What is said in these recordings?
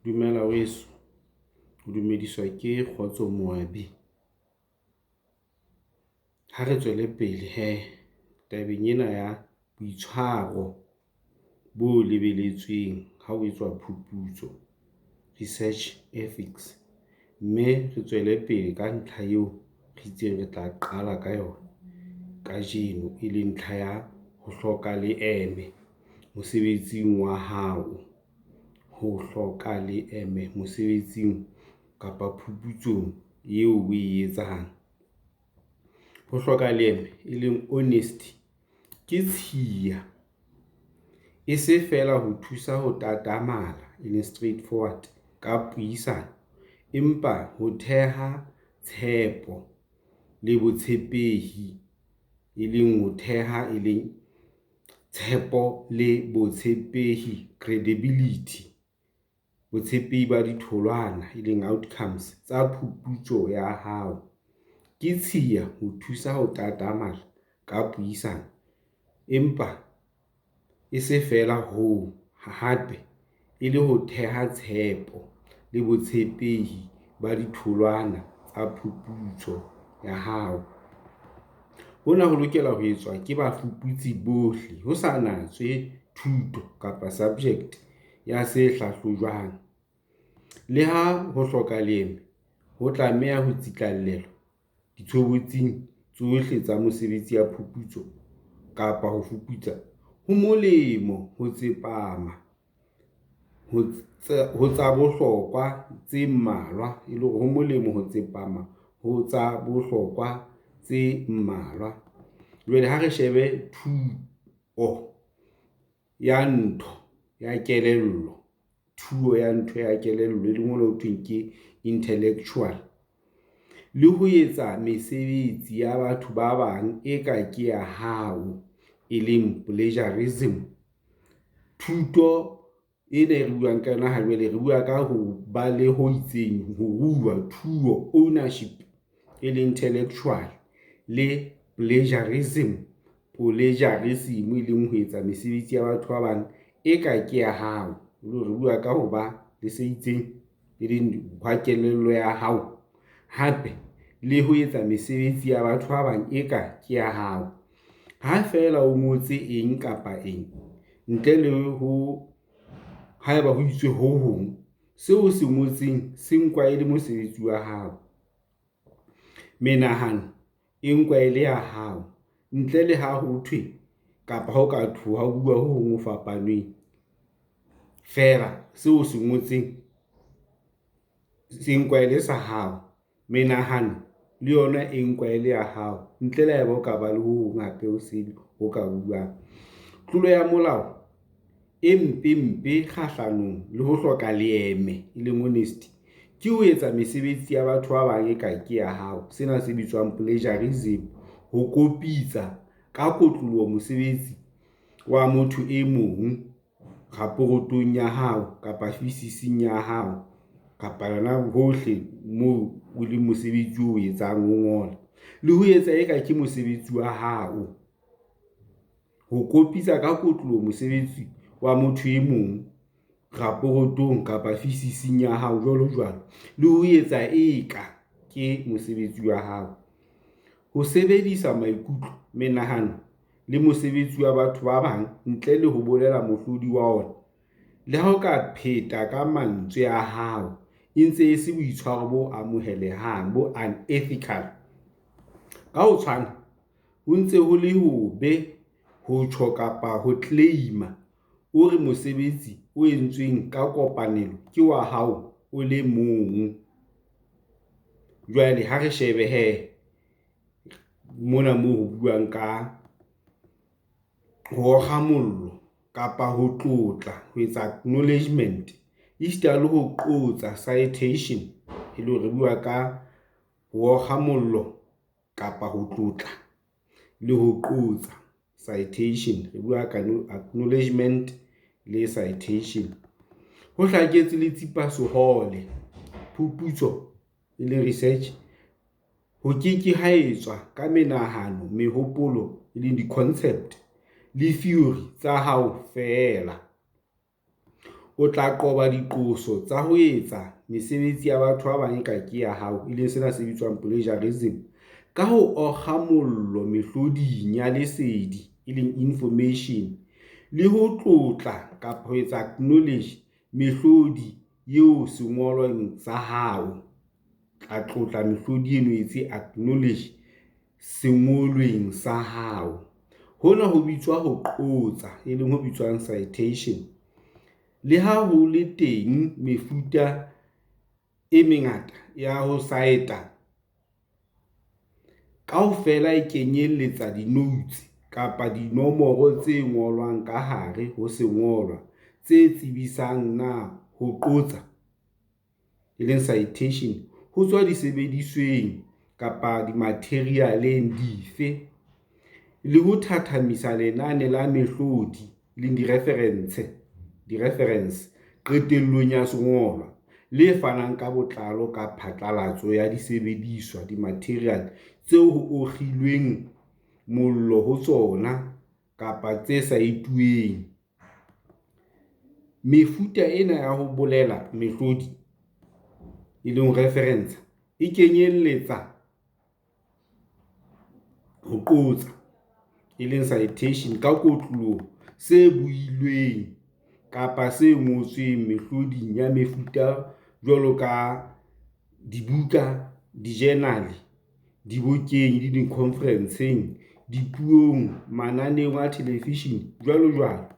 Dumela weso, o dumediswa ke Kgotso Moabi. Ha re tswele pele hee tabeng ena ya boitshwaro bo lebeletsweng ha ho etswa phuputso, research ethics. Mme re tswele pele ka ntlha eo re itseng re tla qala ka yona kajeno, e leng ntlha ya ho hloka leeme mosebetsing wa hao, ho hloka leeme mosebetsing kapa phuputsong eo o e etsang. Ho hloka leeme e leng honesty ke tshiya, e se feela ho thusa ho tatamala, e leng straight forward ka puisano, empa ho theha tshepo le botshepehi, e leng ho theha, e leng tshepo le botshepehi, credibility. Botshepehi ba ditholwana, e leng outcomes tsa phuputso ya hao. Ke tshiya ho thusa ho tatamala ka puisano, empa e se feela hoo hape e le ho theha tshepo le botshepehi ba ditholwana tsa phuputso ya hao. Hona ho lokela ho etswa ke bafuputsi bohle ho sa natswe thuto kapa subject ya se hlahlojwang. Le ha ho hloka leeme ho tlameha ho tsitlallelwa ditshobotsing tsohle tsa mesebetsi ya phuputso kapa ho fuputsa, ho molemo ho tsepama ho tsa bohlokwa tse mmalwa, e le hore ho molemo ho tsepama ho tsa bohlokwa tse mmalwa. Jwale ha re shebe thuo ya ntho ya kelello, thuo ya ntho ya kelello, e leng hona ho thweng ke intellectual le ho etsa mesebetsi ya batho ba bang e ka ke ya hao, e leng plagiarism. Thuto ena e re buang ka yona ha jwale re bua ka ho ba le ho itseng, ho rua thuo, ownership, e leng intellectual le plagiarism, plagiarism e leng ho etsa mesebetsi ya batho ba bang e ka ke ya hao, e le hore re bua ka ho ba le se itseng, e leng hwa kelello ya hao hape le ho etsa mesebetsi ya batho ba bang e ka ke ya hao. Ha feela o ngotse eng kapa eng ntle le ho haeba ho itswe ho hong, seo o se ngotseng se nkwa e le mosebetsi wa hao. Menahano e nkwa e le ya hao ntle le ha ho thwe kapa ha o ka thwe ho bua ho hong ho fapaneng feela seo o se ngotseng se nkwa e le sa hao. Menahano le yona e nkwa e le ya hao ntle le haeba o ka ba le ho hong hape ho sele o ka buang. Tlolo ya molao e mpempe kgahlanong le ho hloka leeme, e leng honesty, ke ho etsa mesebetsi ya batho ba bang e ka ke ya hao. Sena se bitswang plagiarism ho kopitsa ka kotloloho mosebetsi wa motho e mong raporotong ya hao kapa fisising ya hao kapa yona hohle moo o leng mosebetsi o etsang o ngola le ho etsa eka ke mosebetsi wa hao. Ho kopitsa ka kotloloho mosebetsi wa motho e mong raporotong kapa fisising ya hao, jwalo jwalo, le ho etsa eka ke mosebetsi wa hao. Ho sebedisa maikutlo, menahano le mosebetsi wa batho ba bang ntle le ho bolela mohlodi wa ona, le ha o ka pheta ka mantswe a hao, e ntse e se boitshwaro bo amohelehang, bo unethical. Ka ho tshwana, ho ntse ho le hobe ho tjho kapa ho tleleima o re mosebetsi o entsweng ka kopanelo ke wa hao o le mong. Jwale ha re shebe hee mona moo ho buang ka ho okga mollo kapa ho tlotla, ho etsa acknowledgement esita le ho qotsa citation, e le hore re bua ka ho okga mollo kapa ho tlotla le ho qotsa citation. Re bua ka acknowledgement le citation. Ho hlaketse letsipa sehole, phuputso e leng research ho ke ke ha etswa ka menahano, mehopolo, e leng di-concept, le theory tsa hao feela. O tla qoba diqoso tsa ho etsa mesebetsi ya batho ba bang eka ke ya hao, e leng sena se bitswang plagiarism, ka ho okga mollo mehloding ya lesedi, e leng information, le ho tlotla kapa ho etsa acknowledge mehlodi eo sengolweng sa hao. Tla tlotla mehlodi eno, o etse acknowledge sengolweng sa hao. Hona ho bitswa ho qotsa, e leng ho bitswang citation. Le ha ho le teng mefuta e mengata ya ho saeta, kaofela e kenyelletsa dinoutse kapa dinomoro tse ngolwang ka hare ho sengolwa, tse tsebisang na ho qotsa, e leng citation, ho tswa disebedisweng kapa dimatherialeng dife, le ho thathamisa lenane la mehlodi, e leng direferense, qetellong ya sengolwa, le fanang ka botlalo ka phatlalatso ya disebediswa, dimatheriale, tseo ho okgilweng mollo ho tsona kapa tse saetuweng. Mefuta ena ya ho bolela mehlodi, e leng ho referensa, e kenyelletsa ho qotsa, e leng citation, ka kotloloho se builweng kapa se ngotsweng mehloding ya mefuta jwalo ka dibuka, dijenale, dibokeng, e leng dikhonferenseng, dipuong, mananeong a thelevishene, jwalojwalo,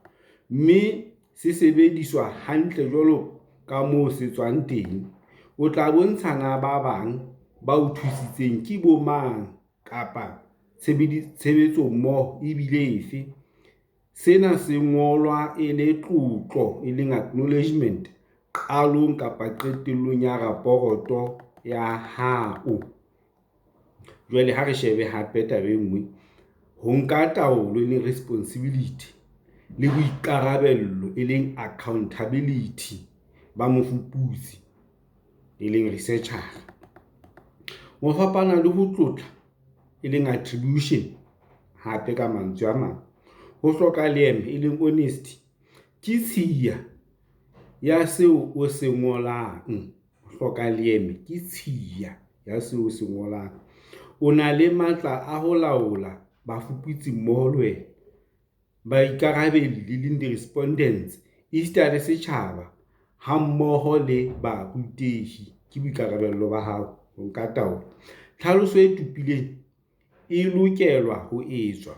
mme se sebediswa hantle jwalo ka moo se tswang teng. O tla bontsha na ba bang ba o thusitseng ke bomang kapa tshebetsommoho e bile efe? Sena se ngolwa e le tlotlo, e leng acknowledgement, qalong kapa qetellong ya raporoto ya hao. Jwale ha re shebe hape taba e nngwe, ho nka taolo, e leng responsibility, le boikarabello, e leng accountability, ba mofuputsi, e leng researcher-a. Ho fapana le ho tlotla, e leng attribution, hape ka mantswe a mang, ho hloka leeme, e leng honesty, ke tshiya ya seo o se ngolang. Ho hloka leeme ke tshiya ya seo o se ngolang. O na le matla a ho laola bafuputsimmoho le wena, baikarabelli, e leng di-respondents, esita le setjhaba hammoho le barutehi. Ke boikarabelo ba hao ho nka taolo. Tlhaloso e tobileng e lokelwa ho etswa,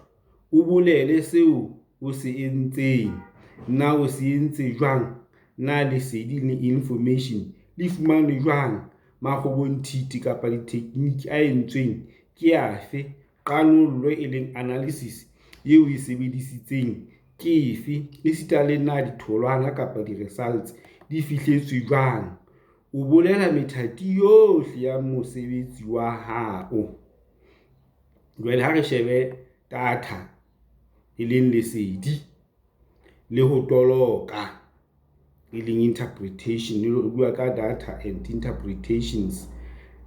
o bolele seo o se entseng, na o se entse jwang, na lesedi, e leng information, le fumanwe jwang, makgobonthithi kapa dithekniki a entsweng ke afe, qanollo, e leng analysis, eo o e sebedisitseng ke efe esita le na ditholwana kapa di-results di fihletswe jwang, o bolela methati yohle ya mosebetsi wa hao. Jwale ha re shebe data, e leng lesedi le ho toloka, e leng interpretation, re bua ka data and interpretations.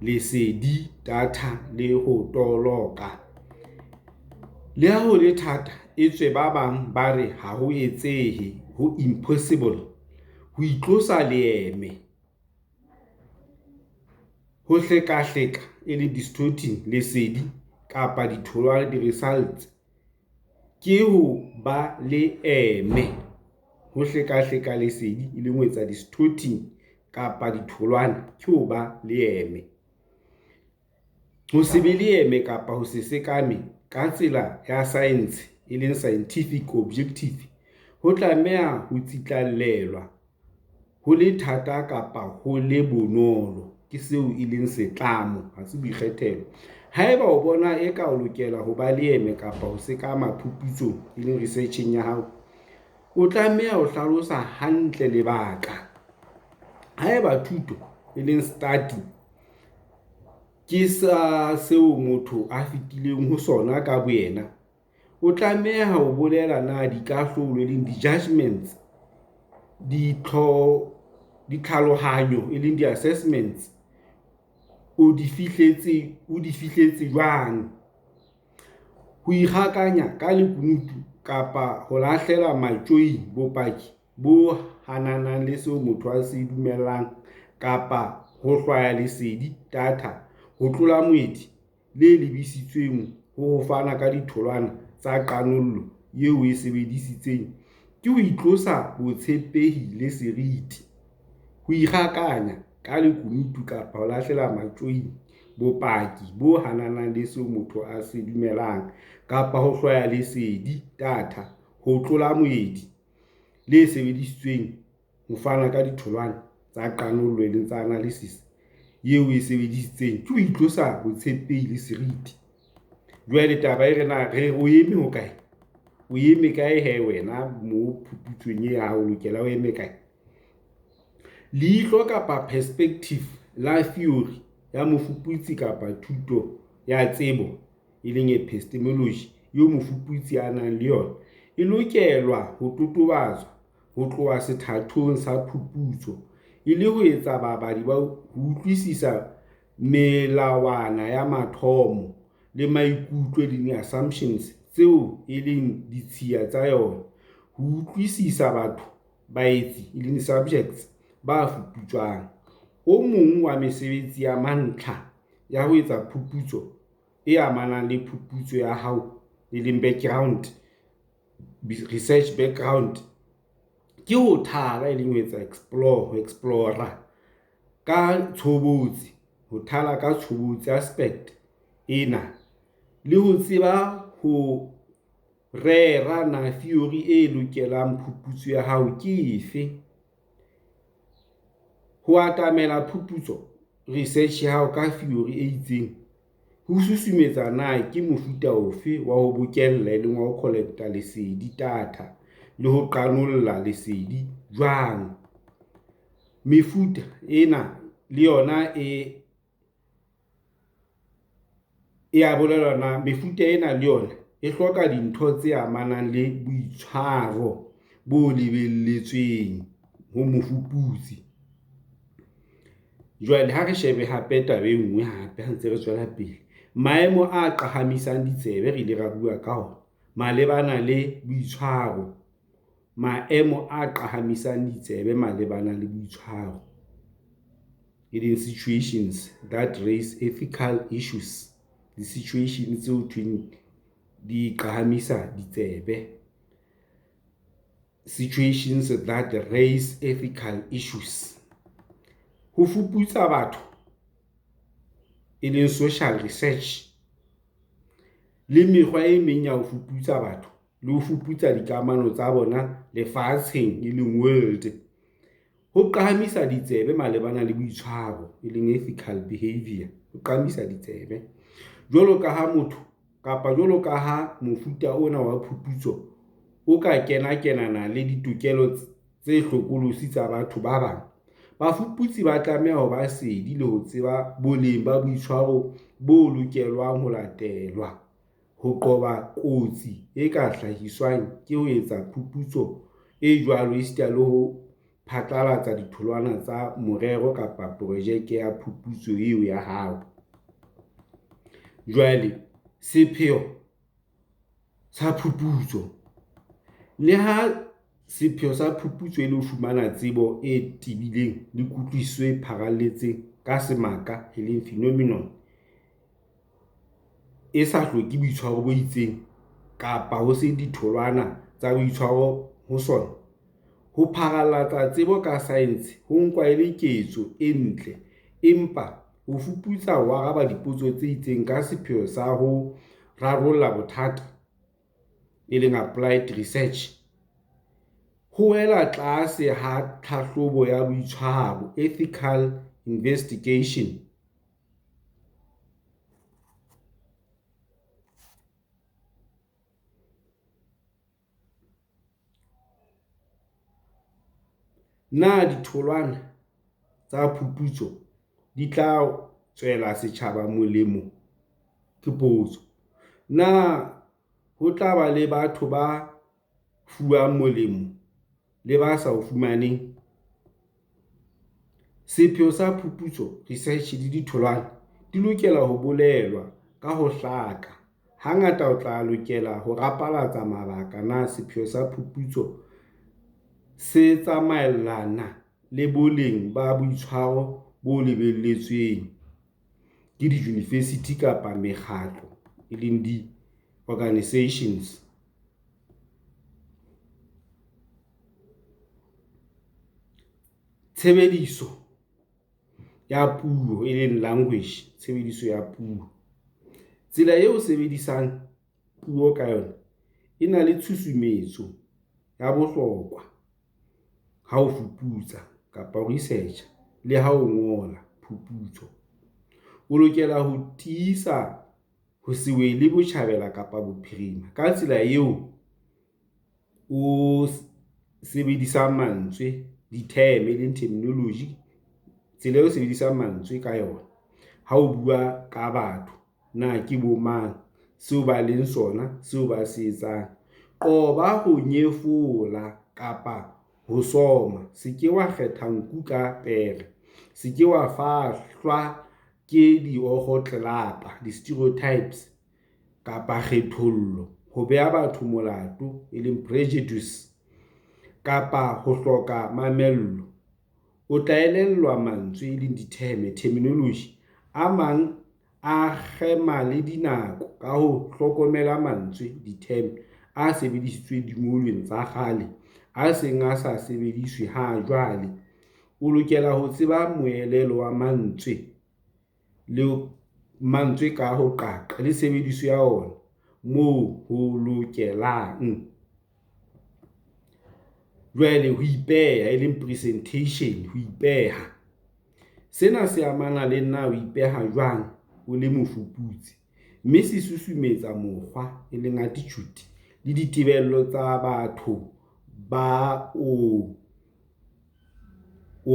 Lesedi, data le ho toloka. Le ha ho le thata, etswe ba bang ba re ha ho etsehe, ho impossible, ho itlosa leeme, ho hlekahleka, e leng distorting, lesedi kapa ditholwana, di-results, ke ho ba leeme. Ho hlekahleka lesedi, e leng ho etsa distorting, kapa ditholwana ke ho ba leeme. Ho se be leeme kapa ho se sekame ka tsela ya saense, e leng scientific objective, ho tlameha ho tsitlallelwa, ho le thata kapa ho le bonolo, ke seo e leng setlamo, ha se boikgethelo. Haeba o bona eka o lokela ho ba leeme kapa ho sekama phuputsong, e leng research-eng ya hao, o tlameha ho hlalosa hantle lebaka. Haeba thuto, e leng study, ke sa seo motho a fetileng ho sona ka boyena, o tlameha ho bolela na dikahlolo, e leng di-judgments, ditlhalohanyo, e leng di-assessments, o di fihletse jwang. Ho ikgakanya ka lekunutu kapa ho lahlela matjoing bopaki bo hananang le seo motho a se dumelang kapa ho hlwaya lesedi, data, ho tlola moedi, le lebisitsweng ho ho fana ka ditholwana tsa qanollo eo o e sebedisitseng, ke ho itlosa botshepehi le seriti. Ho ikgakanya ka lekunutu kapa ho lahlela matjoing bopaki bo hananang le seo motho a se dumelang kapa ho hlwaya lesedi, data, ho tlola moedi, le sebedisitsweng ho fana ka ditholwana tsa qanollo, e leng tsa analysis eo o e sebedisitseng, ke ho itlosa botshepehi le seriti. Jwale taba e re na re o eme hokae? O eme kae he wena mo phuputsong e ya hao, o lokela o eme kae? Leihlo kapa perspective la theory ya mofuputsi kapa thuto ya tsebo, e leng epistemology, eo mofuputsi a nang le yona, e lokelwa ho totobatswa ho tloha sethathong sa phuputso, e le ho etsa babadi ho utlwisisa melawana ya mathomo le maikutlo, assumptions, tseo e leng ditshiya tsa yona, ho utlwisisa batho, baetsi, subjects, ba fuputswang. O mong wa mesebetsi ya mantlha ya ho etsa phuputso, e amanang le phuputso ya hao, e leng background, research background, ke ho thala, e leng ho etsa explore, ho explore-ra ka tshobotsi, ho thala ka tshobotsi, aspect, ena, le ho tseba ho rera na theory e lokelang phuputso ya hao ke efe. Ho atamela phuputso, research, ya hao ka theory e itseng, ho susumetswa na ke mofuta ofe wa ho bokella, e leng wa ho collect-a lesedi, data, le ho qanolla lesedi jwang? Mefuta ena le yona e a bolelwa na mefuta ena le yona e hloka dintho tse amanang le boitshwaro bo lebelletsweng ho mofuputsi. Jwale ha re shebe hape taba e nngwe hape ha ntse re tswela pele. Maemo a qahamisang ditsebe re ile ra bua ka ona malebana le boitshwaro. Maemo a qahamisang ditsebe malebana le boitshwaro, e leng situations that raise ethical issues. Di-situation tseo thweng di qahamisa ditsebe. Situations that raise ethical issues. Ho fuputsa batho, e leng social research, le mekgwa e meng ya ho fuputsa batho le ho fuputsa dikamano tsa bona lefatsheng, e leng world. Ho qahamisa ditsebe malebana le boitshwaro, e leng ethical behavior, ho qahamisa ditsebe. Jwalo ka ha motho kapa jwalo ka ha mofuta ona wa phuputso o ka kena-kenana le ditokelo tse hlokolosi tsa batho ba bang, bafuputsi ba tlameha ho ba sedi le ho tseba boleng ba boitshwaro bo lokelwang ho latelwa ho qoba kotsi e ka hlahiswang ke ho etsa phuputso e jwalo esita le ho phatlalatsa ditholwana tsa morero kapa projeke ya phuputso eo ya hao. Jwale sepheo sa phuputso. Le ha sepheo sa phuputso e le ho fumana tsebo e tebileng le kutlwisiso e pharalletseng ka semaka, e leng phenomenon, e sa hloke boitshwaro bo itseng kapa ho se ditholwana tsa boitshwaro ho sona, ho pharalatsa tsebo ka saense ho nkwa e le ketso e ntle, empa ho fuputsa ho araba dipotso tse itseng ka sepheo sa ho rarolla bothata, e leng applied research, ho wela tlase ha tlhahlobo ya boitshwaro, ethical investigation. Na ditholwana tsa phuputso di tla tswela setjhaba molemo? Ke potso. Na ho tla ba le batho ba fuwang molemo le ba sa o fumaneng? Sepheo sa phuputso, research, le ditholwana di lokela ho bolelwa ka ho hlaka. Hangata o tla lokela ho rapalatsa mabaka na sepheo sa phuputso. Se tsamaellana le boleng ba boitshwaro bo lebelletsweng ke dijunivesithi kapa mekgatlo, e leng di-organisations. Tshebediso ya puo, e leng language, tshebediso ya puo. Tsela eo o sebedisang puo ka yona e na le tshusumetso ya bohlokwa ha o fuputsa kapa o research-a le ha o ngola phuputso. O lokela ho tiisa ho se wele botjhabela kapa bophirima ka tsela eo o sebedisang mantswe, di-term, e leng terminology. Tsela eo o sebedisang mantswe ka yona ha o bua ka batho, na ke bo mang, seo ba leng sona, seo ba se etsang. Qoba ho nyefola kapa ho soma, se ke wa kgetha nku ka pere, se ke wa fahlwa ke diokgo tlelapa, di-stereotypes, kapa kgethollo, ho beha batho molato, e leng prejudice, kapa ho hloka mamello. O tla elellwa mantswe, e leng di-term, terminology, a mang a kgema le dinako ka ho hlokomela mantswe, di-term, a sebedisitsweng dingolweng tsa kgale, a seng a sa sebediswe ha jwale. O lokela ho tseba moelelo wa mantswe ka ho qaqa le tshebediso ya ona moo ho lokelang. Jwale ho ipeha, e leng presentation, ho ipeha. Sena se amana le na o ipeha jwang o le mofuputsi, mme se susumetsa mokgwa, e leng attitude, le ditebello tsa batho ba o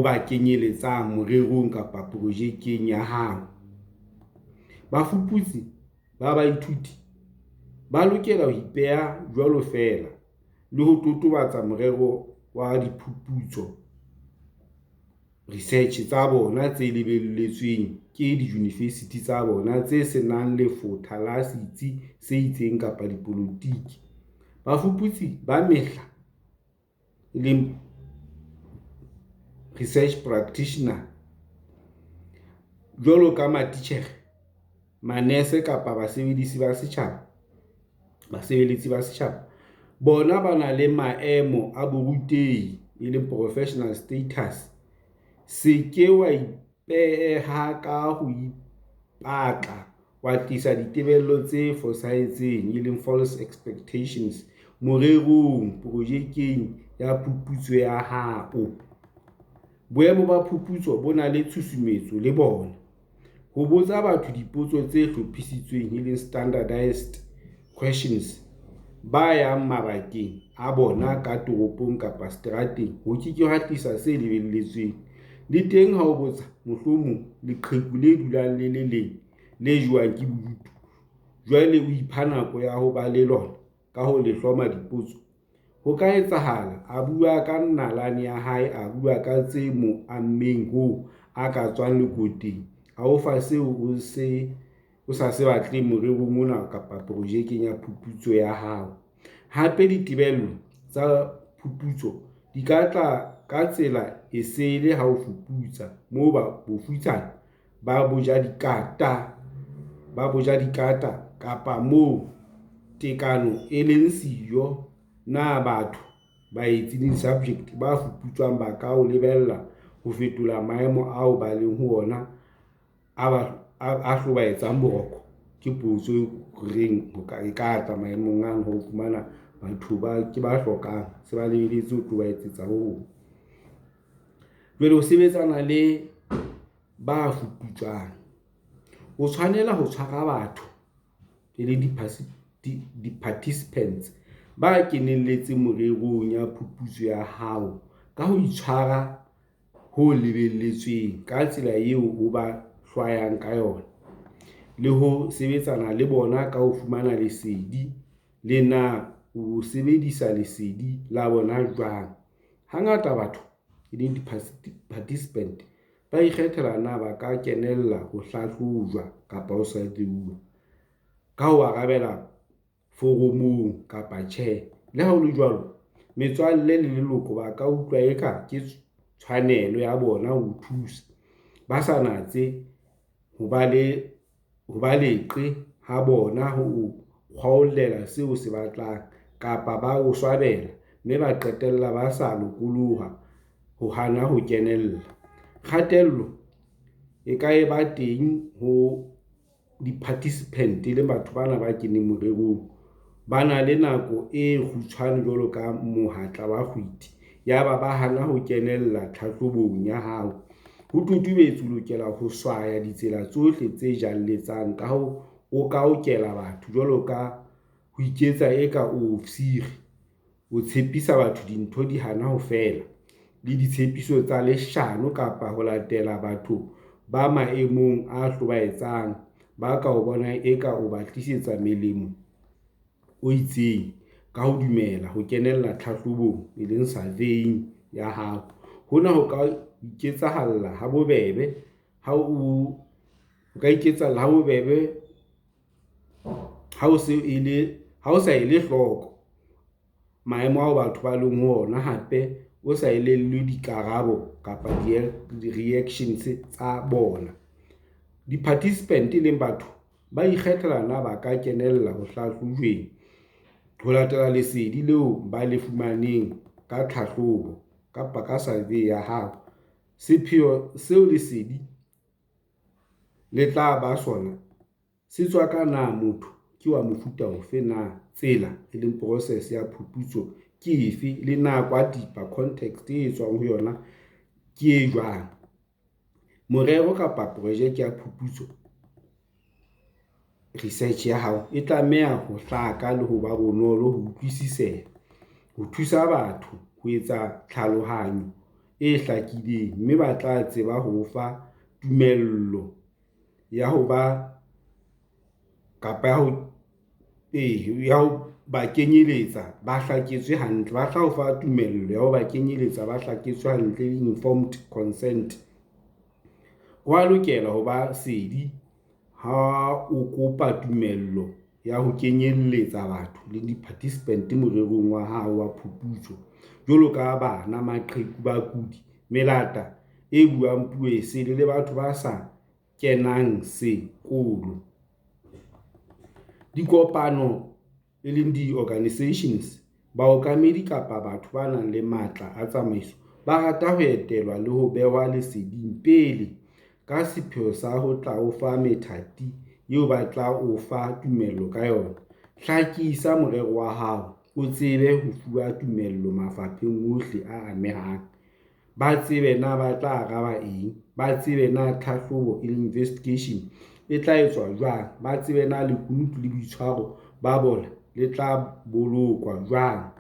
ba kenyeletsang morerong kapa projekeng ya hao. Bafuputsi ba baithuti ba lokela ho ipeha jwalo feela le ho totobatsa morero wa diphuputso, research, tsa bona tse lebelletsweng ke dijunivesithi tsa bona tse se nang lefotha la setsi se itseng kapa dipolotiki. Bafuputsi ba mehla, e leng research practitioner, jwalo ka matitjhere, manese kapa basebeletsi ba setjhaba, bona ba na le maemo a borutehi, e leng professional status. Se ke wa ipeha ka ho ipatla, wa tlisa ditebello tse fosahetseng, e leng false expectations, morerong, projekeng, ya phuputso ya hao. Boemo ba phuputso bo na le tshusumetso le bona. Ho botsa batho dipotso tse hlophisitsweng, e leng standardised questions, ba yang mabakeng a bona ka toropong kapa seterateng ho ke ke ha tlisa se lebelletsweng. Le teng ha o botsa, mohlomong, leqheku le dulang le le leng, le jewang ke bodutu, jwale o ipha nako ya ho ba le lona ka ho le hloma dipotso, ho ka etsahala a bua ka nalane ya hae, a bua ka tse mo ammeng hoo a ka tswang lekoteng, a o fa seo o sa se batleng morerong ona kapa projekeng ya phuputso ya hao. Hape ditebello tsa phuputso di ka tla ka tsela esele ha o fuputsa moo bofutsana bo ja dikata kapa moo tekano e leng siyo, na batho, baetsi, subject, ba fuputswang ba ka o lebella ho fetola maemo ao ba leng ho wona a hlobaetsang boroko? Ke potso e reng e ka tla maemong ano ho fumana batho ba ke ba hlokang, se ba lebelletse ho tlo ba etsetsa ho hong. Jwale ho sebetsana le ba fuputsang, o tshwanela ho tshwara batho, e leng di-participants, ba kenelletseng mererong ya phuputso ya hao ka ho itshwara ho lebelletsweng, ka tsela eo o ba hlwayang ka yona, le ho sebetsana le bona ka ho fumana lesedi, le na o sebedisa lesedi la bona jwang. Hangata batho, e leng di-participant, ba ikgethela na ba ka kenella ho hlahlojwa kapa ho survey-uwa ka ho arabela foromong kapa tjhe. Le ha ho le jwalo, Metswalle le leloko ba ka utlwa eka ke tshwanelo ya bona ho o thusa, ba sa natse ho ba leqe ha bona ho o kgwaollela seo o se batlang, kapa ba o swabela, mme ba qetella ba sa lokoloha ho hana ho kenella. Kgatello e ka eba teng ho di-participant, e leng batho bana ba keneng morerong, ba na le nako e kgutshwane jwalo ka mohatla wa kgwiti, yaba ba hana ho kenella tlhahlobong ya hao. Ho totobetse o lokela ho swaya ditsela tsohle tse jalelletsang o ka hokela batho jwalo ka ho iketsa eka o ofisiri, o tshepisa batho dintho di hana ho fela, le ditshepiso tsa leshano kapa ho latela batho ba maemong a hlobaetsang, ba ka o bonang eka o ba tlisetsa molemo o itseng ka ho dumela ho kenella tlhahlobong, surveying, ya hao. Hona ho ka iketsahalla habobebe ha o sa ele hloko maemo ao batho ba leng ho ona, hape o sa elellwe dikarabo kapa di-reactions tsa bona. Di-participant e leng batho ba ikgethela na ba ka kenella ho hlahlojweng ho latela lesedi leo ba le fumaneng ka tlhahlobo kapa ka survey ya hao. Sepheo seo lesedi le tla ba sona se tswa ka na motho ke wa mofuta ofe, na tsela, e leng process, ya phuputso ke efe, le na kwatipa, context, e etswang ho yona ke e jwang. Morero kapa projeke ya phuputso, research, ya hao e tlameha ho hlaka le ho ba bonolo ho utlwisiseha, ho thusa batho ho etsa tlhalohanyo e hlakileng, mme ba tla tseba ho o fa tumello ya ho ba kenyeletsa ba hlaketswe hantle, ba tla o fa tumello ya ho ba kenyeletsa ba hlaketswe hantle, e leng informed consent. Ho a lokela ho ba sedi ha o kopa tumello ya ho kenyelletsa batho le di-participant morerong wa hao wa phuputso jwalo ka bana, maqheku, bakudi, melata e buang puo esele le batho ba sa kenang sekolo. Dikopano, e leng di-organisations, baokamedi kapa batho ba nang le matla a tsamaiso ba rata ho etelwa le ho behwa leseding pele ka sepheo sa ho tla o fa methati eo ba tla o fa tumello ka yona. Hlakisa morero wa hao, o tsebe ho fuwa tumello mafapheng ohle a amehang, ba tsebe na ba tla araba eng, ba tsebe na tlhahlobo, e leng investigation, e tla etswa jwang, ba tsebe na lekunutu la boitshwaro ba bona le tla bolokwa jwang.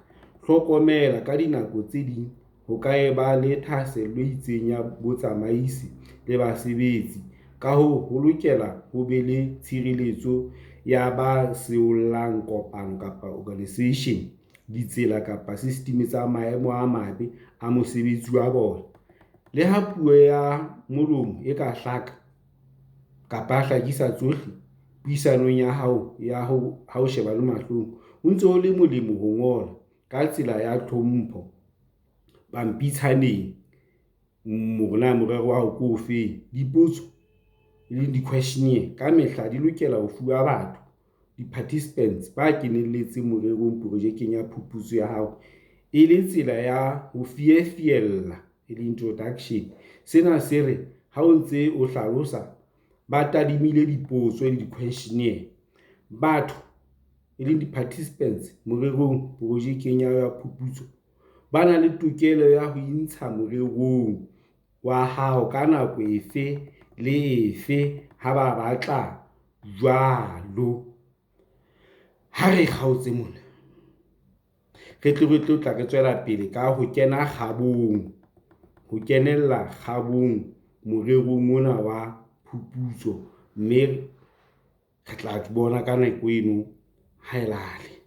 Hlokomela, ka dinako tse ding ho ka eba le thahasello e itseng ya botsamaisi le basebetsi, ka hoo, ho lokela ho be le tshireletso ya ba sibollang kopano kapa organisation, ditsela kapa system tsa maemo a mabe a mosebetsi wa bona. Le ha puo ya molomo e ka hlaka kapa ya hlakisa tsohle puisanong ya hao ya ha o shebane mahlong, ho ntse ho le molemo ho ngola, ka tsela ya tlhompho, pampitshaneng hore na morero wa hao ke ofe. Dipotso, e leng di-questionnaire, ka mehla di lokela ho fuwa batho, di-participants, ba kenelletseng morerong projekeng ya phuputso ya hao e le tsela ya ho fiefyella, e leng introduction. Sena se re ha o ntse o hlalosa ba tadimile dipotso, di-questionnaire, batho, e leng di-participants, morerong projekeng ya hao ya phuputso, ba na le tokelo ya ho intsha morerong wa hao ka nako efe le efe ha ba batla jwalo. Ha re kgaotse mona, re tle re tlo tla re tswela pele ka ho kena kgabong, ho kenella kgabong morerong ona wa phuputso, mme re tla bona ka nako eno haelale.